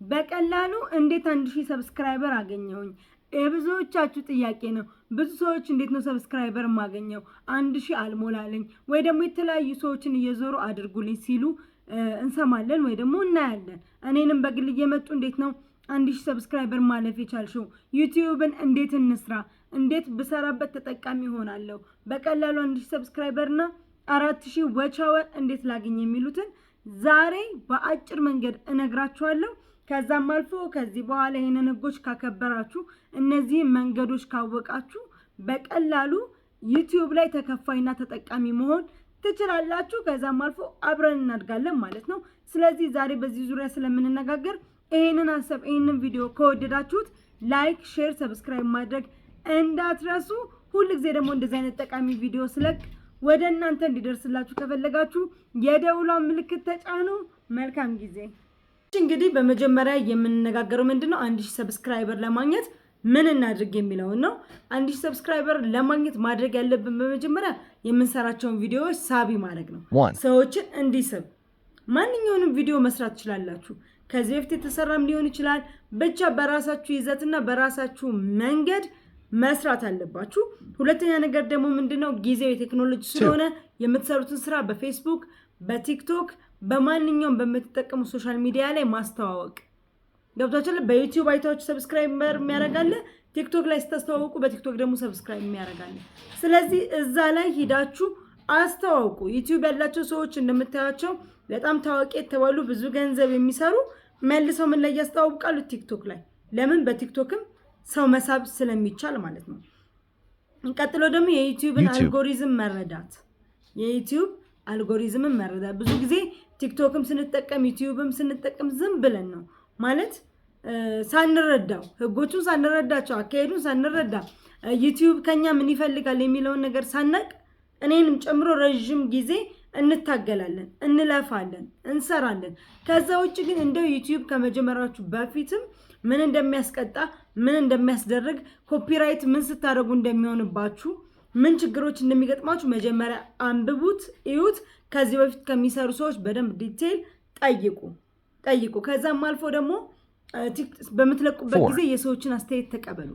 በቀላሉ እንዴት 1000 subscriber አገኘሁኝ? የብዙዎቻችሁ ጥያቄ ነው። ብዙ ሰዎች እንዴት ነው subscriber የማገኘው? 1000 አልሞላልኝ ወይ ደግሞ የተለያዩ ሰዎችን እየዞሩ አድርጉልኝ ሲሉ እንሰማለን ወይ ደግሞ እናያለን። እኔንም በግል እየመጡ እንዴት ነው 1000 subscriber ማለፍ የቻልሽው? ዩቲዩብን እንዴት እንስራ? እንዴት ብሰራበት ተጠቃሚ ይሆናለሁ? በቀላሉ 1000 subscriber እና 4000 watch hour እንዴት ላግኝ የሚሉትን ዛሬ በአጭር መንገድ እነግራችኋለሁ። ከዛም አልፎ ከዚህ በኋላ ይህንን ህጎች ካከበራችሁ፣ እነዚህን መንገዶች ካወቃችሁ በቀላሉ ዩቲዩብ ላይ ተከፋይና ተጠቃሚ መሆን ትችላላችሁ። ከዛም አልፎ አብረን እናድጋለን ማለት ነው። ስለዚህ ዛሬ በዚህ ዙሪያ ስለምንነጋገር ይህንን ሀሳብ፣ ይህንን ቪዲዮ ከወደዳችሁት like፣ share፣ subscribe ማድረግ እንዳትረሱ። ሁል ጊዜ ደግሞ እንደዚህ አይነት ጠቃሚ ቪዲዮ ስለቅ ወደ እናንተ እንዲደርስላችሁ ከፈለጋችሁ የደውሏን ምልክት ተጫኑ። መልካም ጊዜ። እንግዲህ በመጀመሪያ የምንነጋገረው ምንድን ነው? 1000 subscriber ለማግኘት ምን እናድርግ የሚለውን ነው። 1000 subscriber ለማግኘት ማድረግ ያለብን በመጀመሪያ የምንሰራቸውን ቪዲዮዎች ሳቢ ማድረግ ነው። One. ሰዎችን እንዲስብ ማንኛውንም ቪዲዮ መስራት ትችላላችሁ። ከዚህ በፊት የተሰራም ሊሆን ይችላል። ብቻ በራሳችሁ ይዘትና በራሳችሁ መንገድ መስራት አለባችሁ። ሁለተኛ ነገር ደግሞ ምንድነው? ጊዜው የቴክኖሎጂ ስለሆነ የምትሰሩትን ስራ በፌስቡክ፣ በቲክቶክ፣ በማንኛውም በምትጠቀሙ social media ላይ ማስተዋወቅ ገብቷችኋል። በዩቲዩብ አይታችሁ subscribe የሚያደርግ አለ፣ ቲክቶክ ላይ ስታስተዋውቁ በቲክቶክ ደግሞ subscribe የሚያደርግ አለ። ስለዚህ እዛ ላይ ሂዳችሁ አስተዋውቁ። ዩቲዩብ ያላቸው ሰዎች እንደምታያቸው በጣም ታዋቂ የተባሉ፣ ብዙ ገንዘብ የሚሰሩ መልሰው ምን ላይ ያስተዋውቃሉ? ቲክቶክ ላይ። ለምን? በቲክቶክም ሰው መሳብ ስለሚቻል ማለት ነው። ቀጥሎ ደግሞ የዩቲዩብን YouTube. አልጎሪዝም መረዳት፣ የዩቲዩብ አልጎሪዝምን መረዳት። ብዙ ጊዜ ቲክቶክም ስንጠቀም ዩቲዩብም ስንጠቀም ዝም ብለን ነው ማለት ሳንረዳው፣ ህጎቹን ሳንረዳቸው፣ አካሄዱን ሳንረዳ፣ ዩቲዩብ ከኛ ምን ይፈልጋል የሚለውን ነገር ሳናቅ እኔንም ጨምሮ ረዥም ጊዜ እንታገላለን፣ እንለፋለን፣ እንሰራለን። ከዛ ውጭ ግን እንደው ዩቲዩብ ከመጀመራችሁ በፊትም ምን እንደሚያስቀጣ፣ ምን እንደሚያስደርግ፣ copyright ምን ስታደርጉ እንደሚሆንባችሁ፣ ምን ችግሮች እንደሚገጥማችሁ መጀመሪያ አንብቡት፣ እዩት። ከዚህ በፊት ከሚሰሩ ሰዎች በደንብ detail ጠይቁ ጠይቁ። ከዛም አልፎ ደግሞ በምትለቁበት Four. ጊዜ የሰዎችን አስተያየት ተቀበሉ።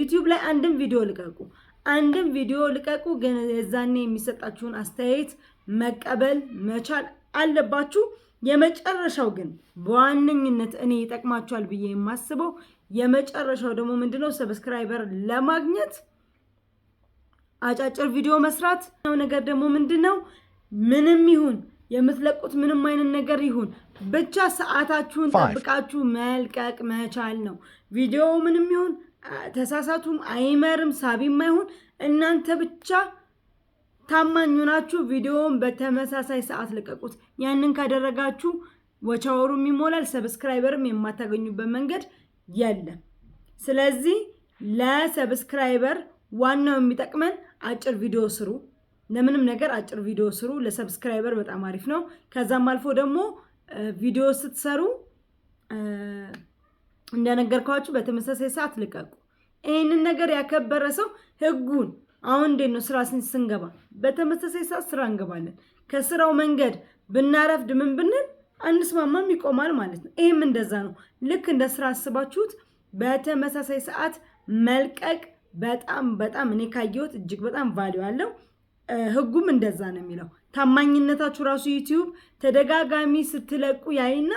ዩቲዩብ ላይ አንድም ቪዲዮ ልቀቁ፣ አንድም ቪዲዮ ልቀቁ፣ ግን የዛኔ የሚሰጣችሁን አስተያየት መቀበል መቻል አለባችሁ። የመጨረሻው ግን በዋነኝነት እኔ ይጠቅማችኋል ብዬ የማስበው የመጨረሻው ደግሞ ምንድነው? Subscriber ለማግኘት አጫጭር ቪዲዮ መስራት ነው። ነገር ደግሞ ምንድነው? ምንም ይሁን የምትለቁት ምንም አይነት ነገር ይሁን ብቻ ሰዓታችሁን Five. ጠብቃችሁ መልቀቅ መቻል ነው። ቪዲዮው ምንም ይሁን ተሳሳቱም አይመርም ሳቢም አይሁን እናንተ ብቻ ታማኝ ሆናችሁ ቪዲዮውን በተመሳሳይ ሰዓት ልቀቁት። ያንን ካደረጋችሁ watch hour ኡም ይሞላል፣ subscriber ም የማታገኙበት መንገድ የለም። ስለዚህ ለ subscriber ዋናው የሚጠቅመን አጭር ቪዲዮ ስሩ። ለምንም ነገር አጭር ቪዲዮ ስሩ። ለ subscriber በጣም አሪፍ ነው። ከዛም አልፎ ደግሞ ቪዲዮ ስትሰሩ እንደነገርኳችሁ በተመሳሳይ ሰዓት ልቀቁ። ይህንን ነገር ያከበረ ሰው ህጉን፣ አሁን እንዴት ነው ስራ ስንገባ በተመሳሳይ ሰዓት ስራ እንገባለን። ከስራው መንገድ ብናረፍድ ምን ብንል አንስማማም፣ ይቆማል ማለት ነው። ይህም እንደዛ ነው። ልክ እንደ ስራ አስባችሁት በተመሳሳይ ሰዓት መልቀቅ በጣም በጣም እኔ ካየሁት እጅግ በጣም value አለው። ህጉም እንደዛ ነው የሚለው። ታማኝነታችሁ ራሱ ዩቲዩብ ተደጋጋሚ ስትለቁ ያይና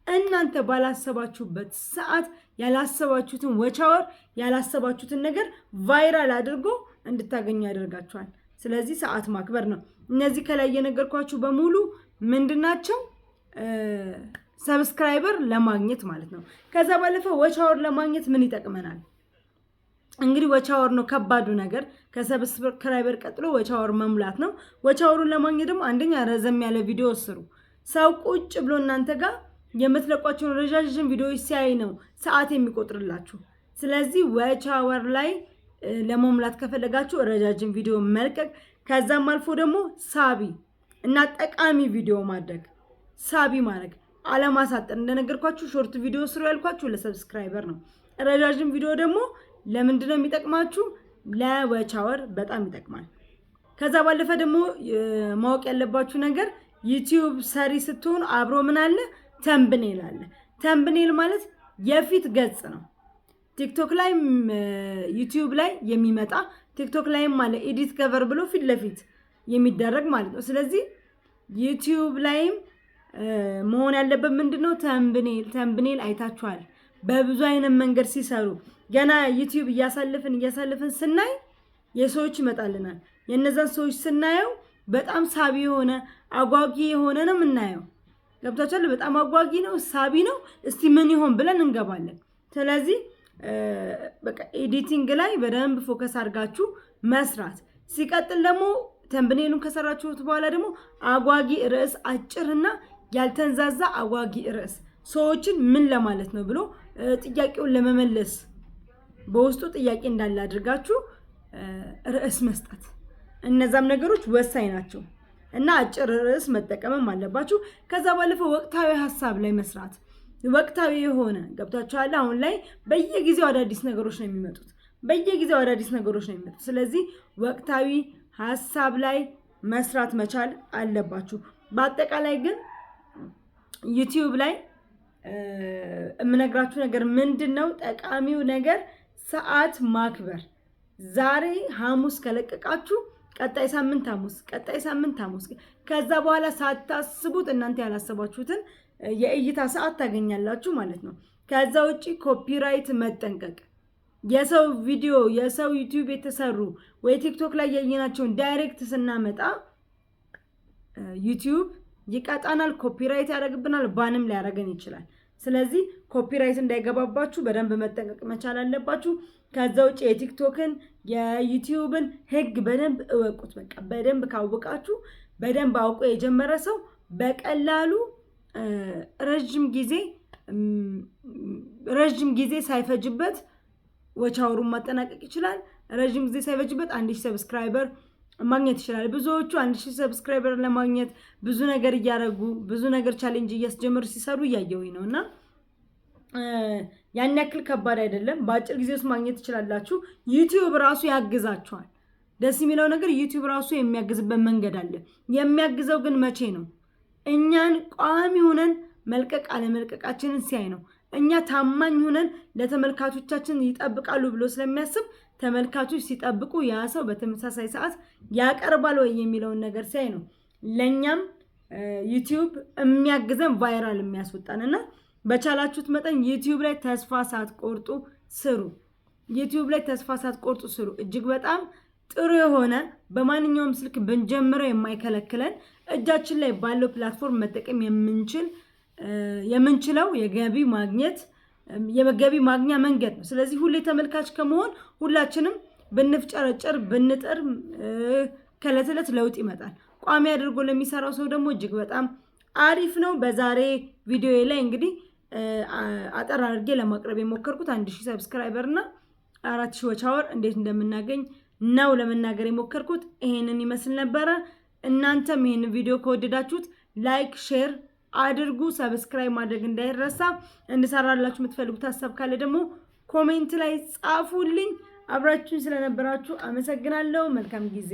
እናንተ ባላሰባችሁበት ሰዓት ያላሰባችሁትን watch hour፣ ያላሰባችሁትን ነገር viral አድርጎ እንድታገኙ ያደርጋችኋል። ስለዚህ ሰዓት ማክበር ነው። እነዚህ ከላይ የነገርኳችሁ በሙሉ ምንድን ናቸው? Subscriber ለማግኘት ማለት ነው። ከዛ ባለፈ watch hour ለማግኘት ምን ይጠቅመናል? እንግዲህ watch hour ነው ከባዱ ነገር። ከ subscriber ቀጥሎ watch hour መሙላት ነው። Watch hour ኡን ለማግኘት ደግሞ አንደኛ ረዘም ያለ ቪዲዮ ስሩ። ሰው ቁጭ ብሎ እናንተ ጋር የምትለቋቸውን ረዣዥም ቪዲዮዎች ሲያይ ነው ሰዓት የሚቆጥርላችሁ። ስለዚህ watch hour ላይ ለመሙላት ከፈለጋችሁ ረዣዥም ቪዲዮ መልቀቅ፣ ከዛም አልፎ ደግሞ ሳቢ እና ጠቃሚ ቪዲዮ ማድረግ፣ ሳቢ ማድረግ፣ አለማሳጠር። እንደነገርኳችሁ short ቪዲዮ ስሩ ያልኳችሁ ለ subscriber ነው። ረዣዥም ቪዲዮ ደግሞ ለምንድን ነው የሚጠቅማችሁ? ለ watch hour በጣም ይጠቅማል። ከዛ ባለፈ ደግሞ ማወቅ ያለባችሁ ነገር ዩቲዩብ ሰሪ ስትሆኑ አብሮ ምን አለ? Thumbnail አለ። Thumbnail ማለት የፊት ገጽ ነው። ቲክቶክ ላይ፣ ዩቲዩብ ላይ የሚመጣ፣ ቲክቶክ ላይም አለ edit cover ብሎ ፊት ለፊት የሚደረግ ማለት ነው። ስለዚህ ዩቲዩብ ላይም መሆን ያለበት ምንድን ነው? Thumbnail። Thumbnail አይታችኋል። በብዙ አይነት መንገድ ሲሰሩ ገና ዩቲዩብ እያሳለፍን እያሳለፍን ስናይ የሰዎች ይመጣልናል። የእነዛን ሰዎች ስናየው በጣም ሳቢ የሆነ፣ አጓጊ የሆነ ነው የምናየው። ገብቷችኋል? በጣም አጓጊ ነው፣ ሳቢ ነው። እስቲ ምን ይሆን ብለን እንገባለን። ስለዚህ በቃ editing ላይ በደንብ focus አድርጋችሁ መስራት። ሲቀጥል ደግሞ thumbnail ኡን ከሰራችሁት በኋላ ደግሞ አጓጊ ርዕስ፣ አጭርና ያልተንዛዛ አጓጊ ርዕስ፣ ሰዎችን ምን ለማለት ነው ብሎ ጥያቄውን ለመመለስ በውስጡ ጥያቄ እንዳለ አድርጋችሁ ርዕስ መስጠት። እነዛም ነገሮች ወሳኝ ናቸው እና አጭር ርዕስ መጠቀምም አለባችሁ። ከዛ ባለፈው ወቅታዊ ሀሳብ ላይ መስራት፣ ወቅታዊ የሆነ፣ ገብቷችኋል። አሁን ላይ በየጊዜው አዳዲስ ነገሮች ነው የሚመጡት። በየጊዜው አዳዲስ ነገሮች ነው የሚመጡት። ስለዚህ ወቅታዊ ሀሳብ ላይ መስራት መቻል አለባችሁ። በአጠቃላይ ግን ዩቲዩብ ላይ የምነግራችሁ ነገር ምንድን ነው? ጠቃሚው ነገር ሰዓት ማክበር። ዛሬ ሐሙስ ከለቀቃችሁ ቀጣይ ሳምንት ሐሙስ፣ ቀጣይ ሳምንት ሐሙስ፣ ከዛ በኋላ ሳታስቡት እናንተ ያላሰባችሁትን የእይታ ሰዓት ታገኛላችሁ ማለት ነው። ከዛ ውጭ copyright መጠንቀቅ፣ የሰው ቪዲዮ፣ የሰው ዩቲዩብ የተሰሩ ወይ ቲክቶክ ላይ ያየናቸውን direct ስናመጣ ዩቲዩብ ይቀጣናል፣ copyright ያደርግብናል፣ ban ም ሊያደርገን ይችላል። ስለዚህ copyright እንዳይገባባችሁ በደንብ መጠንቀቅ መቻል አለባችሁ። ከዛ ውጭ የቲክቶክን የዩቲዩብን ህግ በደንብ እወቁት። በቃ በደንብ ካወቃችሁ፣ በደንብ አውቆ የጀመረ ሰው በቀላሉ ረዥም ጊዜ ሳይፈጅበት watch hour ኡን ማጠናቀቅ ይችላል። ረዥም ጊዜ ሳይፈጅበት 1000 subscriber ማግኘት ይችላል። ብዙዎቹ 1000 subscriber ለማግኘት ብዙ ነገር እያደረጉ፣ ብዙ ነገር challenge እያስጀመሩ ሲሰሩ እያየሁኝ ነው እና ያን ያክል ከባድ አይደለም። በአጭር ጊዜ ውስጥ ማግኘት ትችላላችሁ። ዩቲዩብ ራሱ ያግዛችኋል። ደስ የሚለው ነገር ዩቲዩብ ራሱ የሚያግዝበት መንገድ አለ። የሚያግዘው ግን መቼ ነው? እኛን ቋሚ ሆነን መልቀቅ አለመልቀቃችንን ሲያይ ነው። እኛ ታማኝ ሆነን ለተመልካቾቻችን ይጠብቃሉ ብሎ ስለሚያስብ ተመልካቾች ሲጠብቁ ያ ሰው በተመሳሳይ ሰዓት ያቀርባል ወይ የሚለውን ነገር ሲያይ ነው ለእኛም ዩቲዩብ የሚያግዘን፣ viral የሚያስወጣን። እና በቻላችሁት መጠን ዩቲዩብ ላይ ተስፋ ሳትቆርጡ ስሩ። ዩቲዩብ ላይ ተስፋ ሳትቆርጡ ስሩ። እጅግ በጣም ጥሩ የሆነ፣ በማንኛውም ስልክ ብንጀምረው የማይከለክለን፣ እጃችን ላይ ባለው platform መጠቀም የምንችለው የገቢ ማግኛ መንገድ ነው። ስለዚህ ሁሌ ተመልካች ከመሆን ሁላችንም ብንፍጨረጨር፣ ብንጥር ከእለት ዕለት ለውጥ ይመጣል። ቋሚ አድርጎ ለሚሰራው ሰው ደግሞ እጅግ በጣም አሪፍ ነው። በዛሬ ቪዲዮ ላይ እንግዲህ አጠር አድርጌ ለማቅረብ የሞከርኩት 1000 subscriber እና 4000 watch hour እንዴት እንደምናገኝ ነው ለመናገር የሞከርኩት። ይሄንን ይመስል ነበረ። እናንተም ይሄንን ቪዲዮ ከወደዳችሁት like፣ share አድርጉ። Subscribe ማድረግ እንዳይረሳ። እንድሰራላችሁ የምትፈልጉት ሀሳብ ካለ ደግሞ comment ላይ ጻፉልኝ። አብራችሁን ስለነበራችሁ አመሰግናለሁ። መልካም ጊዜ።